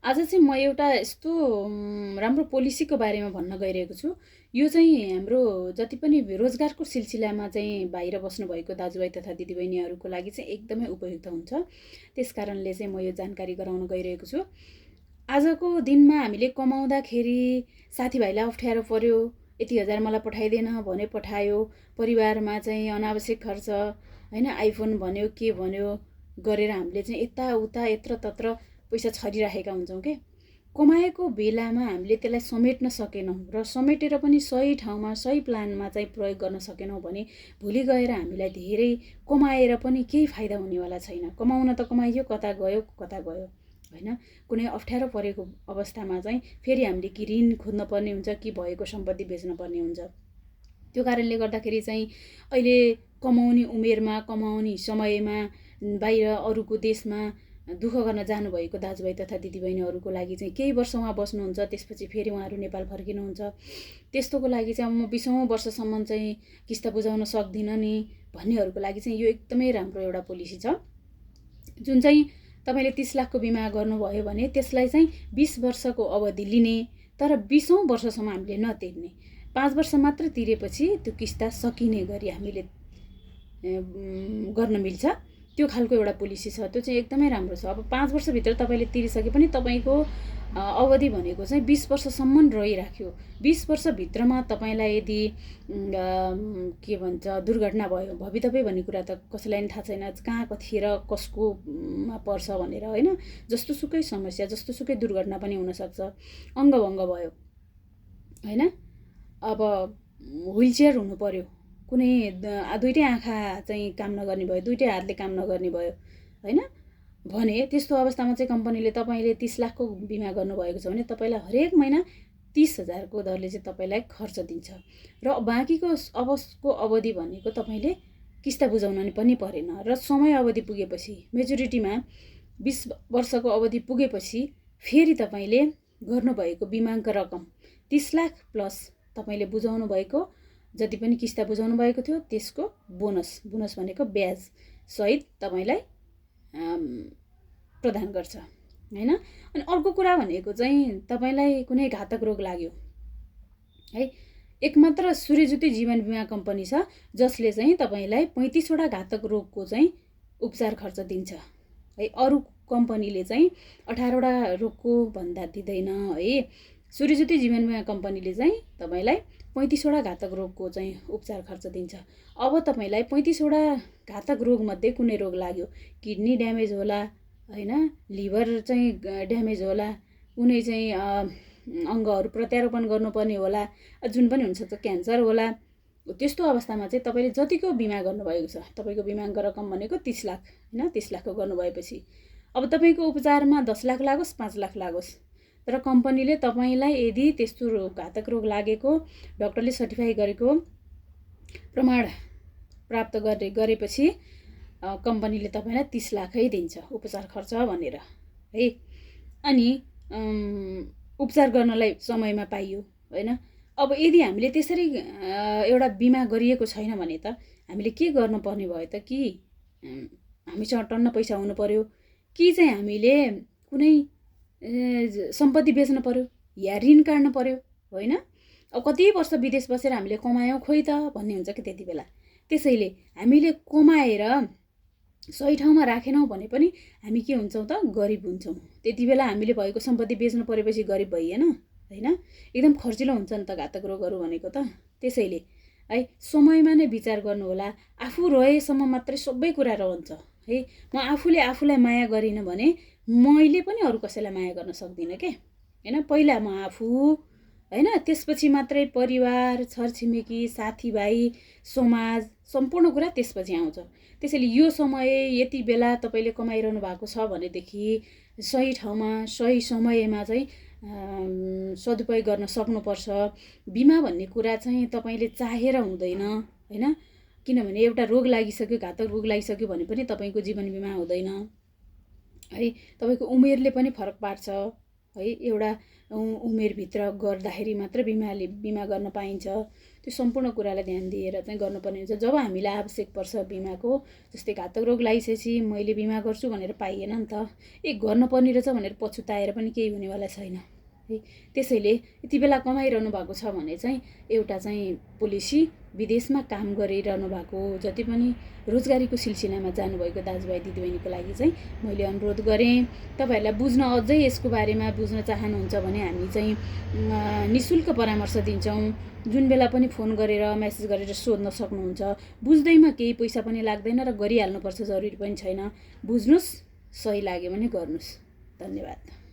आज चाहिँ म एउटा यस्तो राम्रो पोलिसीको बारेमा भन्न गइरहेको छु। यो चाहिँ हाम्रो जति पनि रोजगारको सिलसिलामा चाहिँ बाहिर बस्नुभएको दाजुभाइ तथा दिदीबहिनीहरूको लागि चाहिँ एकदमै उपयुक्त हुन्छ। त्यस कारणले चाहिँ म यो जानकारी गराउन गइरहेको छु। आजको दिनमा हामीले कमाउँदाखेरि साथीभाइलाई अप्ठ्यारो पर्यो, यति हजार मलाई पठाइदेन भने पठायो, परिवारमा चाहिँ अनावश्यक खर्च होइन, आइफोन भन्यो के भन्यो गरेर हामीले चाहिँ यताउता यत्रतत्र पैसा छरिराखेका हुन्छौँ के। कमाएको बेलामा हामीले त्यसलाई समेट्न सकेनौँ र समेटेर पनि सही ठाउँमा सही प्लानमा चाहिँ प्रयोग गर्न सकेनौँ भने भोलि गएर हामीलाई धेरै कमाएर पनि केही फाइदा हुनेवाला छैन। कमाउन त कमाइयो, कता गयो होइन। कुनै अप्ठ्यारो परेको अवस्थामा चाहिँ फेरि हामीले कि ऋण खोज्न पर्ने हुन्छ कि भएको सम्पत्ति बेच्न पर्ने हुन्छ। त्यो कारणले गर्दाखेरि चाहिँ अहिले कमाउने उमेरमा कमाउने समयमा बाहिर अरूको देशमा दुःख गर्न जानुभएको दाजुभाइ तथा दिदीबहिनीहरूको लागि चाहिँ केही वर्ष उहाँ बस्नुहुन्छ, त्यसपछि फेरि उहाँहरू नेपाल फर्किनुहुन्छ। त्यस्तोको लागि चाहिँ अब म 20औँ वर्षसम्म चाहिँ किस्ता बुझाउन सक्दिनँ नि भन्नेहरूको लागि चाहिँ यो एकदमै राम्रो एउटा पोलिसी छ। जुन चाहिँ तपाईँले 30 लाखको बिमा गर्नुभयो भने त्यसलाई चाहिँ 20 वर्षको अवधि लिने, तर 20औँ वर्षसम्म हामीले नतिर्ने, 5 वर्ष मात्र तिरेपछि त्यो किस्ता सकिने गरी हामीले गर्न मिल्छ। त्यो खालको एउटा पोलिसी छ। त्यो चाहिँ एकदमै राम्रो छ। अब 5 वर्षभित्र तपाईँले तिरिसके पनि तपाईँको अवधि भनेको चाहिँ 20 वर्षसम्म रहिराख्यो। 20 वर्षभित्रमा तपाईँलाई यदि के भन्छ दुर्घटना भयो, भवितव्य भन्ने कुरा त कसैलाई पनि थाहा छैन, कहाँ कतिखेर कसकोमा पर्छ भनेर होइन। जस्तोसुकै समस्या जस्तोसुकै दुर्घटना पनि हुनसक्छ। अङ्गभङ्ग भयो होइन, अब व्हिलचेयर हुनु पर्यो, कुनै दुइटै आँखा चाहिँ काम नगर्ने भयो, दुइटै हातले काम नगर्ने भयो होइन भने त्यस्तो अवस्थामा चाहिँ कम्पनीले तपाईँले 30 लाखको बिमा गर्नुभएको छ भने तपाईँलाई हरेक महिना 30,000को दरले चाहिँ तपाईँलाई खर्च दिन्छ र बाँकीको अवधि भनेको तपाईँले किस्ता बुझाउन पनि परेन। र समय अवधि पुगेपछि मेच्युरिटीमा 20 वर्षको अवधि पुगेपछि फेरि तपाईँले गर्नुभएको बिमाको रकम 30 लाख प्लस तपाईँले बुझाउनु भएको जति पनि किस्ता बुझाउनु भएको थियो त्यसको बोनस भनेको ब्याज सहित तपाईँलाई प्रदान गर्छ होइन। अनि अर्को कुरा भनेको चाहिँ तपाईँलाई कुनै घातक रोग लाग्यो है, एकमात्र सूर्यज्योति जीवन बिमा कम्पनी छ जसले चाहिँ तपाईँलाई 35वटा घातक रोगको चाहिँ उपचार खर्च दिन्छ है। अरू कम्पनीले चाहिँ 18वटा रोगको भन्दा दिँदैन है। सूर्यज्योति जीवन बिमा कम्पनीले चाहिँ तपाईँलाई 35वटा घातक रोगको चाहिँ उपचार खर्च दिन्छ। अब तपाईँलाई 35वटा घातक रोगमध्ये कुनै रोग लाग्यो, किडनी ड्यामेज होला होइन, लिभर चाहिँ ड्यामेज होला, कुनै चाहिँ अङ्गहरू प्रत्यारोपण गर्नुपर्ने होला, जुन पनि हुनसक्छ, क्यान्सर होला, त्यस्तो अवस्थामा चाहिँ तपाईँले जतिको बिमा गर्नुभएको छ, तपाईँको बिमाको रकम भनेको 30 लाख होइन, 30 लाखको गर्नुभएपछि अब तपाईँको उपचारमा 10 लाख लागोस् 5 लाख लागोस्, तर कम्पनीले तपाईँलाई यदि त्यस्तो घातक रोग लागेको डक्टरले सर्टिफाई गरेको प्रमाण प्राप्त गरेपछि कम्पनीले तपाईँलाई 30 लाखै दिन्छ उपचार खर्च भनेर है। अनि उपचार गर्नलाई समयमा पाइयो होइन। अब यदि हामीले त्यसरी एउटा बिमा गरिएको छैन भने त हामीले के गर्नुपर्ने भयो त, कि हामीसँग टन्न पैसा हुनु पर्यो, कि चाहिँ हामीले कुनै सम्पत्ति बेच्न पर्यो या ऋण काट्न पर्यो होइन। अब कति वर्ष विदेश बसेर हामीले कमायौँ खोइ त भन्ने हुन्छ कि त्यति बेला। त्यसैले हामीले कमाएर सही ठाउँमा राखेनौँ भने पनि हामी के हुन्छौँ त, गरिब हुन्छौँ। त्यति बेला हामीले भएको सम्पत्ति बेच्नु परेपछि गरिब भइएन होइन, एकदम खर्चिलो हुन्छ नि त घातक रोगहरू भनेको त। त्यसैले है समयमा नै विचार गर्नुहोला। आफू रहेसम्म मात्रै सबै कुरा रहन्छ है। म आफूले आफूलाई माया गरिनँ भने मैले पनि अरू कसैलाई माया गर्न सक्दिनँ के होइन। पहिला म आफू होइन, त्यसपछि मात्रै परिवार, छरछिमेकी, साथीभाइ, समाज, सम्पूर्ण कुरा त्यसपछि आउँछ। त्यसैले यो समय यति बेला तपाईँले कमाइरहनु भएको छ भनेदेखि सही ठाउँमा सही समयमा चाहिँ सदुपयोग गर्न सक्नुपर्छ। बिमा भन्ने कुरा चाहिँ तपाईँले चाहेर हुँदैन होइन, किनभने एउटा रोग लागिसक्यो, घातक रोग लागिसक्यो भने पनि तपाईँको जीवन बिमा हुँदैन है। तपाईँको उमेरले पनि फरक पार्छ है एउटा उमेरभित्र गर्दाखेरि मात्र बिमा गर्न पाइन्छ। त्यो सम्पूर्ण कुरालाई ध्यान दिएर चाहिँ गर्नुपर्ने हुन्छ। जब हामीलाई आवश्यक पर्छ बिमाको, जस्तै घातक रोग लागिसकेपछि मैले बिमा गर्छु भनेर पाइएन नि त, गर्नुपर्ने रहेछ भनेर पछुताएर पनि केही हुनेवाला छैन है। त्यसैले यति बेला कमाइरहनु भएको छ भने चाहिँ एउटा चाहिँ पोलिसी विदेशमा काम गरिरहनु भएको जति पनि रोजगारीको सिलसिलामा जानुभएको दाजुभाइ दिदीबहिनीको लागि चाहिँ मैले अनुरोध गरेँ। तपाईँहरूलाई बुझ्न अझै यसको बारेमा बुझ्न चाहनुहुन्छ भने हामी चाहिँ निःशुल्क परामर्श दिन्छौँ। जुन बेला पनि फोन गरेर मेसेज गरेर सोध्न सक्नुहुन्छ। बुझ्दैमा केही पैसा पनि लाग्दैन र गरिहाल्नुपर्छ जरुरी पनि छैन। बुझ्नुहोस्, सही लाग्यो भने गर्नुहोस्। धन्यवाद।